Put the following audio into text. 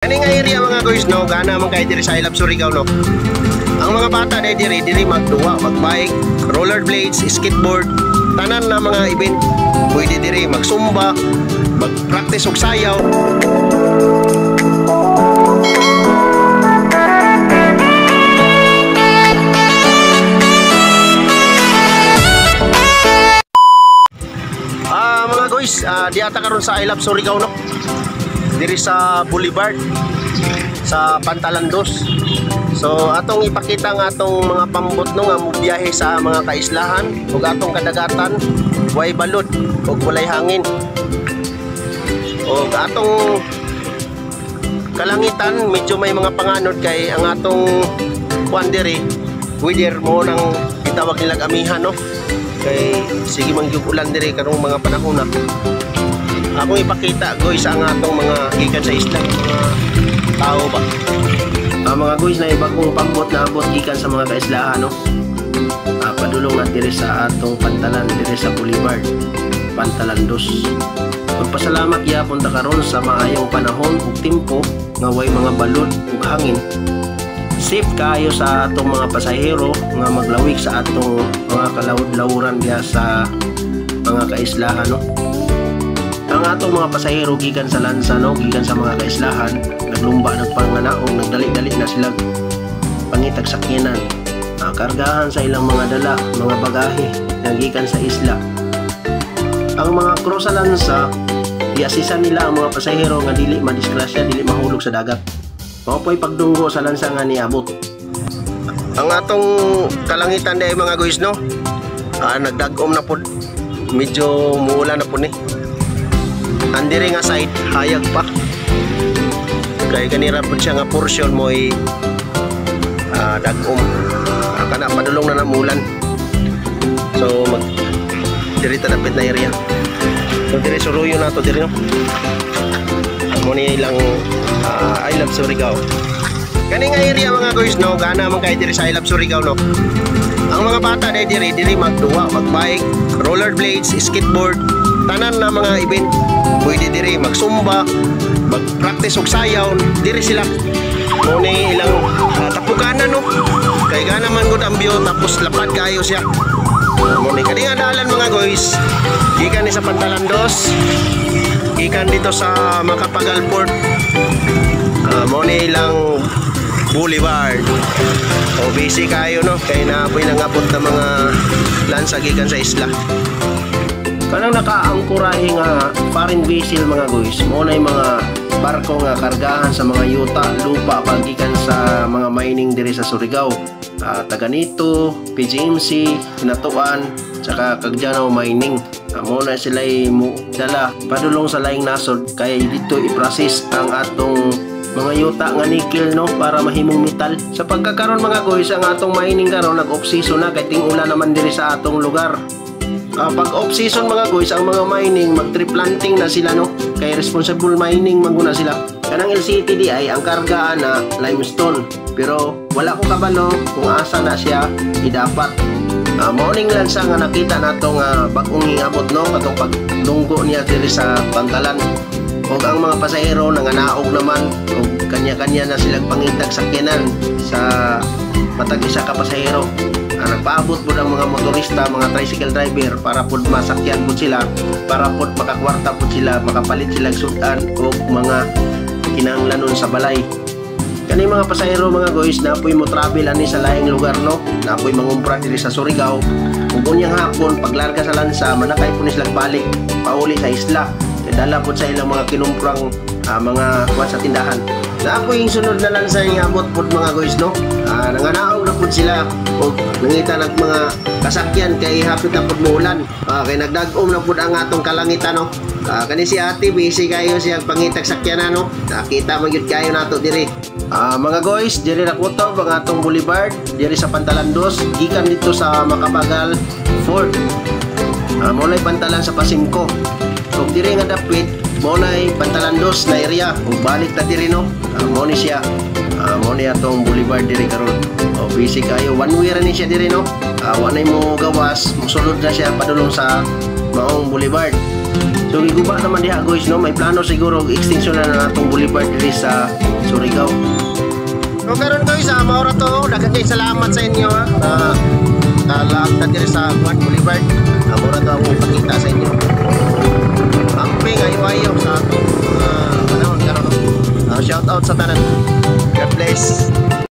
Kani nga area, mga guys, no, gana man kay diri sa I Love Surigao, no. Ang mga bata dai diri diri magduwa, magbike, rollerblades, skateboard, tanan na mga event pwede diri, magsumba, mag-practice og sayaw. Mga guys, diata karon sa I Love Surigao, no. Diri sa Boulevard sa Pantalan Dos. So atong ipakita ang atong mga pambot, no, nga mobiyahe sa mga kaislahan ug atong kadagatan, way balod ug walay hangin. Ug atong kalangitan medyo may mga panganod kay ang atong kuan diri weather mo nang gitawag nilang amihan, no. Kay sige man gyud ulan diri karong mga panahon na. Akong ipakita, guys, ang atong mga gikan sa isla, mga tao ba. Mga guys, na bagong pambot na abot gikan sa mga kaislahan, no. Padulong na diri sa atong pantalan diri sa Boulevard Pantalan Dos. Magpasalamat gyapon ta karon sa maayong panahon ug timpo nga way mga balod ug hangin. Safe kaayo sa atong mga pasahero nga maglawig sa atong mga kalawod-lawuran diha sa mga kaislahan, no. Ang atong mga pasahero gikan sa lansa, no, gikan sa mga kaislahan, naglumba, nagpanganaong, nagdali-dali na sila pangitag sakyanan, kargahan sa ilang mga dala, mga bagahe nga gikan sa isla. Ang mga crew sa lansa, giasisan nila ang mga pasahero nga dili madisgrasya, dili mahulog sa dagat. Mao po'y pagdunggo sa lansa nga niabot. Ang atong kalangitan dai, mga guys, no, nagdag-om na pod, medyo muulan na pod ni. Andiri nga side hayag pa. Kay kanira pod siya nga portion mo'y dag-om. Kana padulong na namulan. So mag diri ta dapit na area. So diri suruyo na to diri, no. Mo ni ilang I Love Surigao. Kani nga area, mga guys, no, gana man kay diri sa I Love Surigao, no. Ang mga bata dai diri diri magduwa, magbike, rollerblades, skateboard, tanan na mga event pwede diri, magsumba, mag-practice og sayaw, diri sila. Mo ni ilang tapukanan, no. Kay gana man gud ang view, tapos lapad kaayo siya. Mo ni kani nga dalan, mga guys, gikan ni sa Pantalan Dos, gikan dito sa Macapagal Port. Mo ni ilang Boulevard. O busy kayo, no, kay naapoy nangabot na mga lansa gikan sa isla. Kanang nakaangkorahe nga foreign vessel, mga guys, mo na yung mga barko nga kargahan sa mga yuta, lupa pagikan sa mga mining diri sa Surigao. Taganito, PGMC, Hinatuan, tsaka Cagdianao Mining. Mo na sila mo dala padulong sa laing nasod kay dito i-process ang atong mga yuta nga nickel, no, para mahimong metal. Sa pagkakaron, mga guys, ang atong mining karon nag off season na kay ting-ulan naman diri sa atong lugar. Pag off season, mga guys, ang mga mining mag tree planting na sila, no, kay responsible mining man guna sila. Kanang LCTD ay ang kargaan na limestone, pero wala ko kabalo kung asa na siya idapat. Mao ning lansa nga nakita nato nga bag-ong hingabot, no, katong pagdunggo niya diri sa pantalan. Og ang mga pasahero nanganaog naman og kanya-kanya na silang pangitag sakyanan sa matag isa ka pasahero. Nagpaabot pud ang mga motorista, mga tricycle driver para pud masakyan pud sila, para pud makakwarta pud sila, makapalit sila sudan og mga kinahanglanon sa balay. Kani mga pasahero, mga guys, napoy mo travel ani sa laing lugar, no, napoy mangumpra diri sa Surigao. Ug unyang hapon paglarga sa lansa, manakay pud ni sila balik pauli sa isla. Kay dala pud sa ilang mga kinumprang mga kuan sa tindahan. Napoy yung sunod na lansa nga abot pud, mga guys, no. Nanganaog na pud sila og nangita nag mga kasakyan kay hapit na pud muulan. Kay nagdag-om na pud ang atong kalangitan, no. Kani si ate busy kayo siya pangitag sakyanan, no. Nakita man gyud kayo nato diri. Mga guys, diri na kutob ang atong boulevard diri sa Pantalan Dos gikan dito sa Macapagal Fort. Mao nay pantalan sa Pasimco. Ug diri nga dapit mao nay Pantalan Dos na area. Ug balik ta diri, no. Mao ni siya. Mao ni atong boulevard diri karon. O busy kayo, one way ra ni siya diri, no. Wa nay mo gawas, mosulod na siya padulong sa maong boulevard. So giguba naman diha, guys, no. May plano siguro extension na na atong boulevard diri sa Surigao. So karon, guys, mao ra to. Daghan kay salamat sa inyo ha. Laag ta diri sa Juan Boulevard. Mao ra to akong ipakita sa inyo. Amping ayo-ayo sa atong panahon karon, no? Shout out sa tanan. God bless.